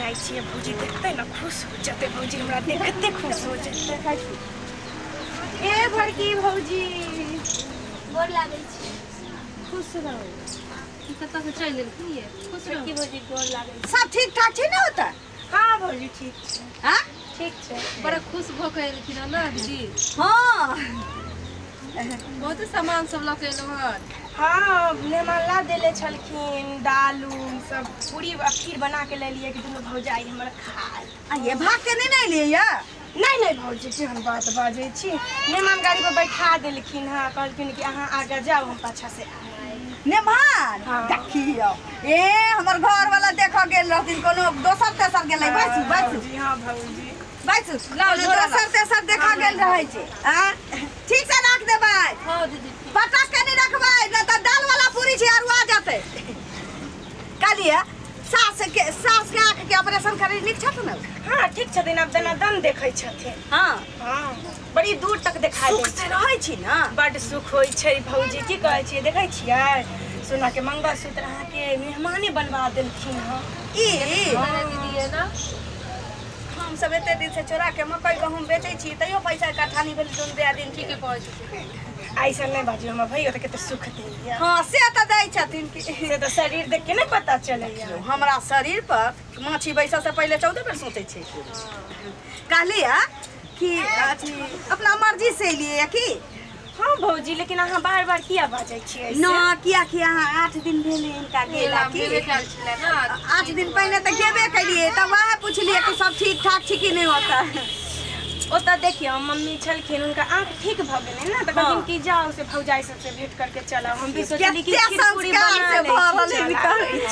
जाइ छियै भौजी देखतै ने खुश हो जेतै भौजी हमरा देखते खुश हो जेतै। ए बड़की भौजी गोर लागै छी। खुश रहू। कतऽ से चलि एलखिन ये? खुश रहू। बड़की भौजी गोर लागै छी। सब ठीक ठाक छै ने ओतऽ? हाँ भौजी ठीक छै। हाँ ठीक छै। बड़ा खुश भऽ कऽ एलखिन हँ ने दीदी? हाँ बहुत सामान सब लऽ कऽ एलहुँ हन। हाँ मेहमान ला देले छलखिन दाल उल सब पूरी आ खीर बना के लेलियै कि दुनू भौजाई हमर खाय। आ ये भाग के नहीं ने एलियै ये? नहीं नहीं भौजी केहन बात बाजै छी, मेहमान गाड़ी पर बैठा देलखिन हँ, कहलखिन कि अहाँ आगे जाउ हम पाछा से आयब। नेमान हाँ। देखियौ ए हमर घर वाला देखऽ गेल रहथिन कोनो दोसर तेसर गेलै। बैसू बैसू। भौजी हाँ भौजी बैसू। दोसर तेसर देखऽ गेल रहै छै। आ ठीक से राख देबै। हाँ दीदी पटक के नहीं रखबै न तऽ दाल वाला पूरी छै अरुआ जेतै। कहलियै सास के आँख के ऑपरेशन करै नीक छथि ने? हाँ ठीक छथिन, आब दनादन देखै छथिन। हाँ हाँ बड़ी दूर तक देखा सुख से रहै छी ने? बड सुख होइ छै भौजी, की कहै छियै देखै छियै सोना के मंगलसूत्र अहाँके मेहमाने बनवा देलखिन हँ। ई दीदी है ना हम सब एते दिन से चोरा के मकई गहूम बेचै छी तैयो पैसा इकट्ठा नहीं भेल दुनू दिन। ठीके कहै छथिन। ऐसा नहीं बाजू हमर भैया तऽ कते सुख दैया। हाँ से तऽ दै छथिन कि से तऽ शरीर देख के नहीं पता चलैया। हमरा शरीर पर माछी बैसऽ से पहिले 14 बेर सोचै छै। कहलियै कि अथी अपना मर्जी से एलियै की? हाँ भौजी लेकिन अहाँ बार बार किया बाजै छियै? ना किया कि अहाँ 8 दिन भेलै हिनका गेला की? 8 दिन पहिले तऽ गेबे केलियै तब वएह पुछलियै कि सब ठीक ठाक छै कि नहि ओतऽ। ओतऽ देखियौ मम्मी छलखिन हुनका आँख ठीक भऽ गेलै ने तऽ कहलखिन कि जाउ से भौजाई सबसे भेंट करके चलब। हम भी सोचली कि खीर पूरी बना लै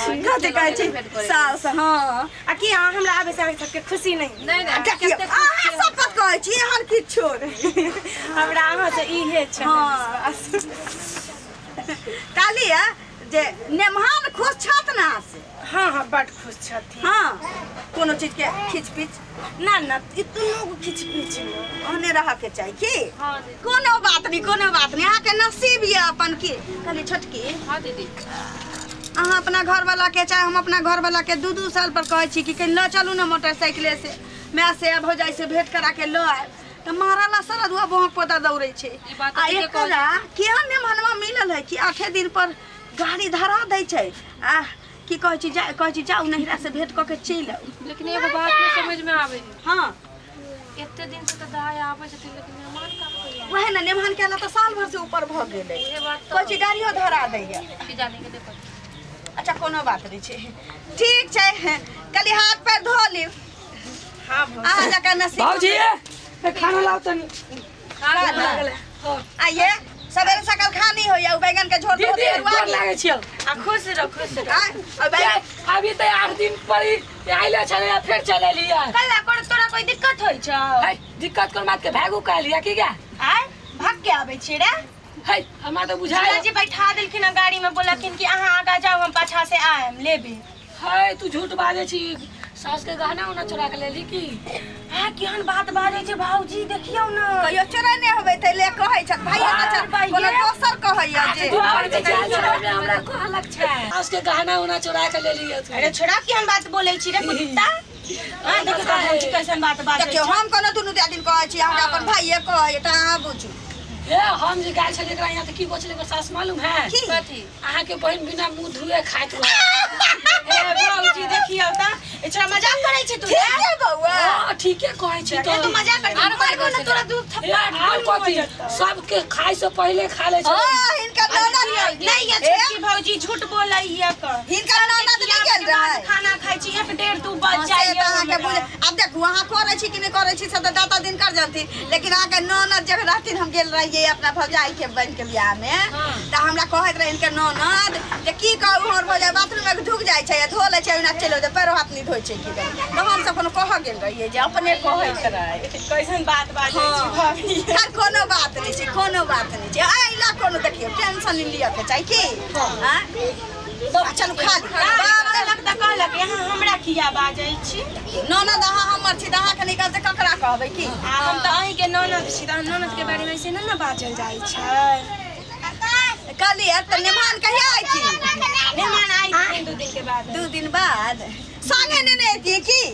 छी। कथी कहै छी सास? हाँ आ की अहाँ हमरा आबै से अहाँ सबके खुशी नहीं? नहीं नहीं देखियौ अहाँ सब कत कहै छी एहन किछो नहि। हमरा अहाँ से इहे छै विश्वास। कहलियै जे नेमहान खुश छथि ने अहाँ से? हाँ हाँ बड खुश छथिन। हाँ कोनो चीज के खींच पीच ना ना इतनो गो खींच पीच ओहने रह के चाही की? हाँ दीदी कोनो बात नहीं कोनो बात नहीं, अहाँके नसीब ये अपन की। कहली छोटकी हाँ दीदी अहाँ अपना घर वाला के चाहे हम अपना घर वाला के 2-2 साल पर कहै छी कि कहीं लऽ चलू ने मोटरसाइकिले से माय से भौजाई से भेंट करा के लऽ आयब तऽ मारला सारा दुआ बहक पोता दौड़ै छै। आ एकरा केहन नेमहनवा मिलल है कि 8 दिन पर गाड़ी धरा दै छै आ की कहै छी जा कहै छी जाउ नहिरा से भेंट कऽ के चलि आउ। लेकिन एगो बात नहीं समझ में आबै है। हाँ एते दिन से तऽ दाय आबै छथिन लेकिन मेहमान कहाँ कहिया? वएह ने नेमहान के तऽ साल भर से ऊपर भऽ गेलै। कहै छी गाड़ियो धरा दैया। की जाने के देखो। अच्छा कोनो बात नहीं छै ठीक छै कली हाथ पैर धो लिउ। हाँ अहाँ जकाँ नसीब। भौजी खाना लाउ तनी। खाना आइए सवेरे सकाल खानी होइया बैंगन के झोर दीदी गोर लागै छियौ। आ खुश रह खुश रह। अभी तऽ 8 दिन पर आइले छलै फेर चलि एलियै। कल्ला कर तोरा कोई दिक्कत होइ छौ? है दिक्कत कोन बात के भागू कहलियै की गे? आय भाग के आबै छी रे? है हमरा तऽ बुझाइ जी बैठा देलखिन गाड़ी में बोलखिन कि अहाँ आगा जाउ हम पाछा से आयब लेबे। है तू झूठ बाजै छी, सास के गहना उना चोरा के लेली की? हाँ केहन बात बाजै छै भाउजी देखियौ न। कहियो चोरा नहि होबै तै ले कहै छथि भैया कोनो दोसर कहैया जे हमरा कहलक छै सास के गहना उना चोरा के लेली। अरे छोड़ा केहन बात बोलै छी रे कुत्ता? हां देखियौ भाउजी कैसन बात बाजै छै। देखियौ हम कोनो दुनू दिन कहै छी अहाँके अपन भाइये कहै तऽ अहाँ बुझू। ए हम जे गाय छलियै एकरा यहाँ तऽ की कहै छलै एकर सास मालूम है? कथी? अहाँके बहिन बिना मुँह धुए खाइत रहै। ए भाउजी देखियौ त ए छोड़ा मजाक करै छी तू? ठीके बौआ हां ठीके कहै छी। तो तू मजाक करै छी तोरा दू थप्पड़ आर कथी सबके खाइ से पहिले खा लै छै। हां हिनकर ननद नहीं ये छोटकी भौजी झूठ बोलैया क। हिनकर ननद नहि गेल रहै खाना खाइ छी 1 1.5 2 बज जाइए। अहाँके बुझ आब देखू अहाँ करै छी कि नहि करै छी से तऽ दाता दिन कर जानथिन, लेकिन अहाँके ननद जब रहथिन हम गेल रहियै अपना भौजाई के बहन के बियाह में तऽ हमरा कहैत रहे हिनकर ननद जे की कहू हमर भौजाई बाथरूम में ढुक जाइ छै धो लै छै ओहिना चलि जाइ पैरो हाथ नहि धोइ छै की तऽ हम सब कोनो कहऽ गेल रहियै जे अपने कहैत रहै। कैसन बात बाजै छी भाभी? खैर कोनो बात नहि छै कोनो बात नहि छै एहि लए कोनो देखियौ टेंशन नहि लिअ के चाही की। आँ चलू खा ली। कहलक तऽ कहलक यहाँ हमरा किया बाजै छी? ननद अहाँ हमर छी तऽ अहाँके नहि कहब तऽ ककरा कहबै की? आ हम तऽ अहीँके ननद छी तऽ ननद के बारे में ऐसे नहि ने बाजल जाइ छै। कहलियै तऽ मेहमान कहिया अयथिन? मेहमान आइ 2 दिन के बाद। 2 दिन बाद संगे नेने अयतियै की?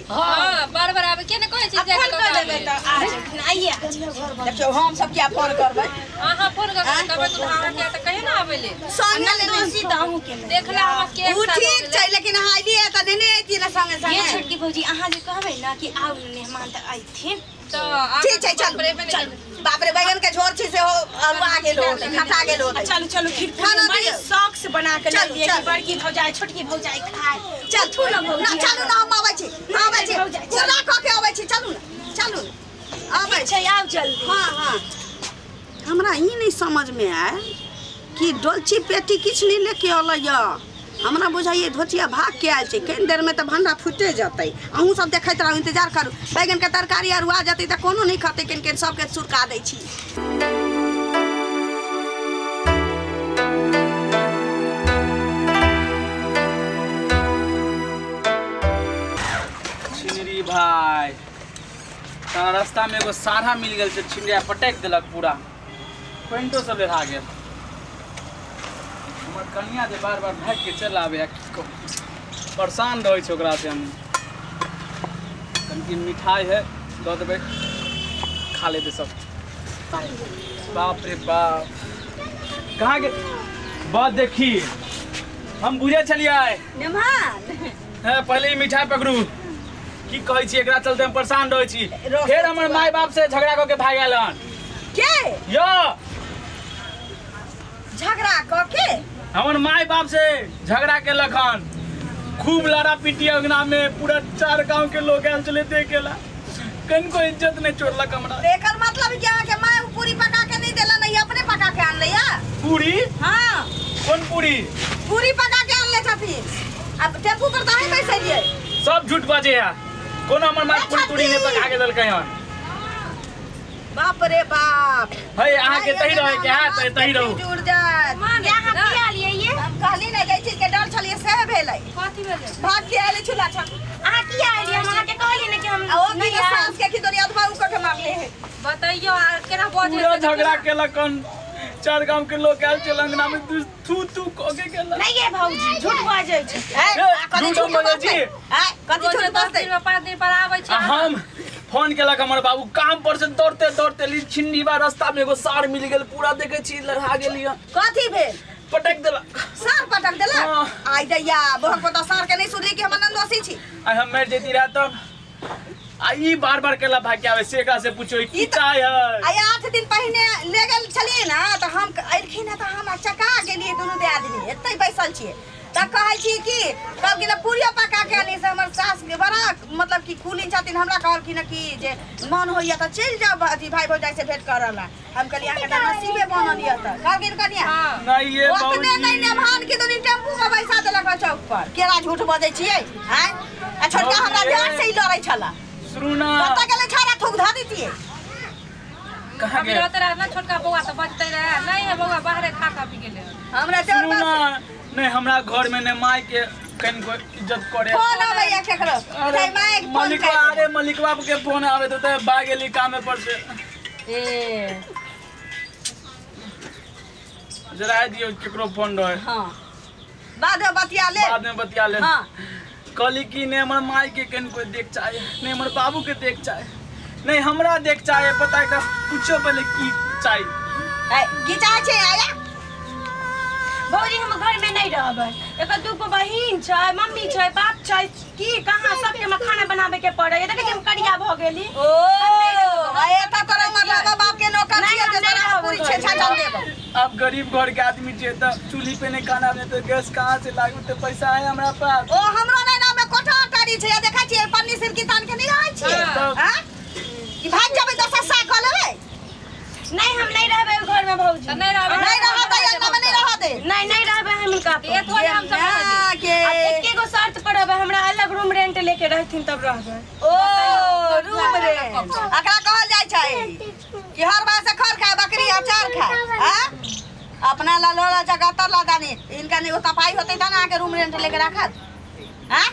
देखियौ हम सब किया फोन करबै अहाँ फोन कर के कहबै तू अहाँ के त कहियो ना आबेले संगे ले दोषी त अहूँ के देखला हमरा के उ ठीक छै लेकिन अहाँ अइलियै त नेने अइतियै ना संगे संगे ये छोटकी भौजी अहाँ जे कहबै ना कि आउ मेहमान त अइथिन त ठीक छै चलू चलू बाप रे बैगन के झोर छै से हो अरुआ गेल हो खटा गेल हो चलू चलू खीर खाना बड़ी दियौ। शौक से बना के चलू, ले चलू। बड़की भौजाई छोटकी भौजाई खाए चलू ना भौजी ना चलू ना हम आबै छी आबै छी भौजाई, चलू। पूरा कऽ के आबै छी चलू ना चलू ना आबै छै आउ जल्दी हाँ हाँ हमरा ई नहीं समझ में आयल कि डोलची पेटी किछु नहीं लेके अलै हमरा बुझाइए धोतिया भाग के आयल छै कनि देरमे तऽ भंडा फूटे जेतै अहूँ सब देखैत रहू इंतजार करू बैगन के तरकारी अरुआ जेतै तऽ कोनो नहीं खतै केन केन सबके सुरका दै छी छिनरी भाई तारा रास्ता में एगो साढ़ा मिल गेल छै छिनरिया पटक देलक पूरा पेंटो सब लेढ़ा गेल हमर कनिया जे बार बार भागि के चल आबै की कहू परेशान रहै छै ओकरा से हम कनि मिठाई है दऽ देबै खा लेतै सब बाप रे बाप कहाँ के बात देखी हम बुझै छलियै मेहमान है पहले ही मिठाई पकड़ू की कहै छी एकरा चलते हम परेशान रहै छी फेर हमर माय बाप से झगड़ा कऽ के भागि आयल हन के यो झगड़ा कऽ के हमर माय बाप से झगड़ा केलक हन खूब लड़ा पीटी अंगना में पूरा चार गांव के लोग आयल छलै देखेला कनिको इज्जत नहीं छोड़लक हमरा एकर मतलब कि अहाँके माय उ पूरी पका के नहीं देला नहीं अपने पका के आनलै पूरी हाँ कोन पूरी पूरी पका के आनले छथिन अब टेम्पू पर तऽ अहीं बैसलियै सब झूठ बाजे है कोनो हमर माय पूरी तूरी नहीं पका के देलकै हन बाप रे बाप है अहाँ के तही रहे के है तही रहू जुड़ जात यहाँ किया लिए ये हम कहली ना जाय चीज के डर छलियै सएह भेलै कथी भेलै भाग के आएले छुला छ अहाँ किया आइलियै हम अहाँके कहलियै ने कि हम आ ओ की नहीं आयब। सास के की तोरी अधवा उ के मारले है बतैयो आ केना बजे पूरा झगड़ा केलक हन चार गांव के लोग आयल छल अंगना में थू थू कऽ के गेलक नहीं ये भौजी झूठ बाजै छै ए कथी झूठ झूठ बजै छी? ए कथी झूठ 10 बजतै दिन में 5 दिन पर आबै छै आ हम फोन केलक हमर बाबू काम पर से दौड़ते दौड़ते ली छिन्नी बा रास्ता में एगो सार मिल गेल पूरा देखे छी लड़ा गेली हन कथी भेल पटक देलक सार पटक देलक हाँ। आइ दैया बहक पता सार के नहीं सुनली कि हमर नंदोसी छी आ हम मर जैती रहा तब आ ई बार बार केला भाग के आवे से एकरा से पूछो की ई त- चाय है आइ 8 दिन पहिने ले गेल छलियै ना तऽ हम अयलखिन तऽ हम चका गेलियै दुनू दियादनी एतै बैसल छियै तऽ कहै छी कि कहलखिन पूरियो पका के आनी से हमर सास के बड़ा मतलब कि कुलीन छथिन हमरा कहलखिन कि जे मन होइया तऽ चलि जाउ अथी भाइ भौजाइ से भेंट करऽ ला हम कहलियै अहाँके तऽ नसीबे बनल यऽ तऽ कहलखिन कनिया नहीं ये ओतने नहीं बाबूजी नेभान के दुनू टेम्पू में बैसा देलक चौक पर केरा झूठ बजै छियै आँय आ छोटका हमरा डर से ही लड़ै छला सुनू ना कतऽ गेलै छाड़ा थूक धऽ दितियै कहाँ अभी गेल रहते रहे ना छोटका बौआ तऽ बजते रहे नहीं है बौआ बाहरे खा खा पी गेलै हमरा देवर सुनू ना पास नहीं हमरा घर में ने माय के कनिको इज्जत करे फोन आबैया केकरो अरे माय के फोन मलिकवा कर अरे मलिकवा के फोन आवे तो भाग गेली कामे पर से ए जरा दियो केकरो फोन रहे हाँ बाद में बतिया ले बाद में बतिया ले हाँ कहली कि नहीं हमर माय के कनिको देख चाहे नहीं हमर बाबू के देख चाहे नहीं हमरा देख चाहे पता है पूछो पहले की चाही ए की चाहै छै आया भौजी हम घर में नहीं रहबै एकर दूगो बहिन छै मम्मी छै बाप छै की कहाँ सबके हम खाना बनाबे के पड़ै देखै छी हम करिया भऽ गेली ओ आ एतऽ तोरा मतलब बाप के नौकर नहीं, छियै हम जे नहीं तोरा रहबै पूरी घर छेछा में। चल देबो अब गरीब घर के आदमी छियै तऽ चूल्ही पे नहीं खाना बने तो गैस कहाँ से लागू तो पैसा है हमरा पास ओ हमरो नहीं नाम में कोठा अटारी छै आ देखै छियै पन्नी सिरकी तान के नहीं रहै छियै तब- हां कि भाग जेबै दोसर साग कऽ लेबै नहीं हम नहीं रहबै घर में भौजी तऽ नहीं रहबै नहीं रहऽ दे अंगना में नहीं रहऽ दे नहीं नहीं रहबै हम हिनका पर। ये थोड़े हम सब रहबै। माय के आब एके गो शर्त पर रहबै हमरा अलग रूम रेंट लेके रहथिन तब रहबै ओ रूम रेंट एकरा कहल जाइ छै कि हर बार से खर खाए बकरी अचार खाए हां अपना ला लोला जगह ला दानी इनका नहीं तपाई होते त ना अहाँके रूम रेंट लेके राखत हां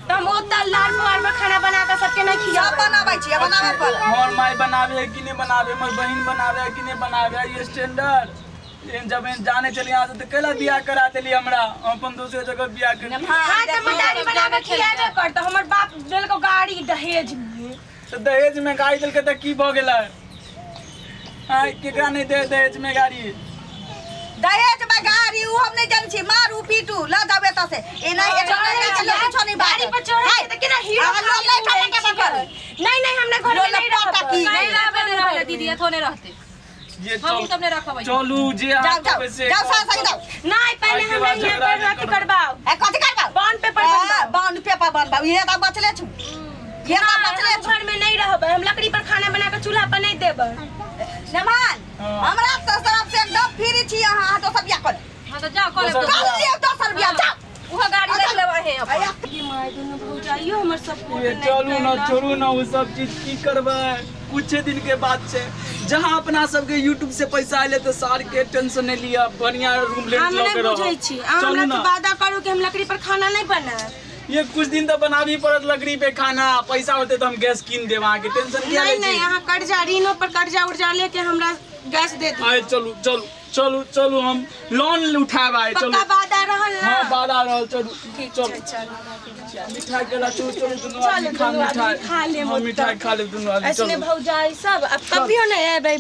तऽ हम ओतऽ लार पुआर पर खाना बना कऽ सबके नहीं सब खियाबै बनाबै छियै बनाबै पर हमर माय बनावे है कि नहीं बनावे हमर बहिन बनावे है कि नहीं बनावे है ये स्टैंडर्ड लेकिन जब हम जाने चली यहाँ से तो कैला बियाह करा देली हमरा हम अपन दूसरे जगह बियाह कर हाँ तऽ मदारी बना कऽ खियाबे करतौ हमर बाप देलको गाड़ी दहेज में तो दहेज में गाड़ी देलकै तऽ की भऽ गेलै आय केकरा नहीं दे दहेज में गाड़ी दहेज में गाड़ी उ हम नहीं जान छी मारू पीटू ल जाबे त से ए नहीं एक नहीं कुछ नहीं गाड़ी पर चढ़े त केना हीरो नहीं ठोके के कर नहीं नहीं हमने घर में नहीं रहब नहीं रहबे नहीं रहले दीदी एथो नहीं रहते ये हम सब नहीं रखबै चलू जे जाओ जाओ जाओ सास जाओ नहीं पहले हमरा यहाँ पर अथी करवाओ ए कथि करवाओ बॉन्ड पेपर बनवाओ बॉन्ड पेपर बनवाओ ये त बचले छु ये त बचले छु घर में नहीं रहबै हम लकड़ी पर खाना बना के चूल्हा पर नहीं देबै नमान हमरा तरफ से एकदम फ्री छी अहाँ दोसर बियाह कर हां त जाओ कर कर लियो दोसर बियाह जाओ उहो गाड़ी देख लेबै हे अपन ये my दुनु भौजाइयो हमर सपोर्ट ये नहीं चलू ना छोड़ू ना वो सब चीज की करबै कुछ दिन के बाद से जहां अपना सबके YouTube से पैसा आले तो सार के टेंशन नहीं लिया बढ़िया रूम ले हम लो नहीं के रहो बुझै छी अहाँ चलू हमरा ना से वादा करू कि हम लकड़ी पर खाना नहीं बनाएब ये कुछ दिन तो बनाबी पड़त लकड़ी पे खाना पैसा होते तो हम गैस कीन देब अहाँ के टेंशन किया नहीं ले नहीं छी अहाँ कर्जा ऋणों पर कर्जा उर्जा लेके हमरा गैस दे दियौ आए चलू चलू चलू चलू हम लोन उठाएब आए चलू पक्का वादा रहल ना हाँ वादा रहल चलू ठीक चलू छै चलू मिठाई के ला चलू चलू दुनू चलू, आदमी खा दुनू आदमी मिठाई खा लेब हाँ, मिठाई खा लेब दुनू आदमी ऐसने चलू भौजाई सब अब कभियो नहीं एबै।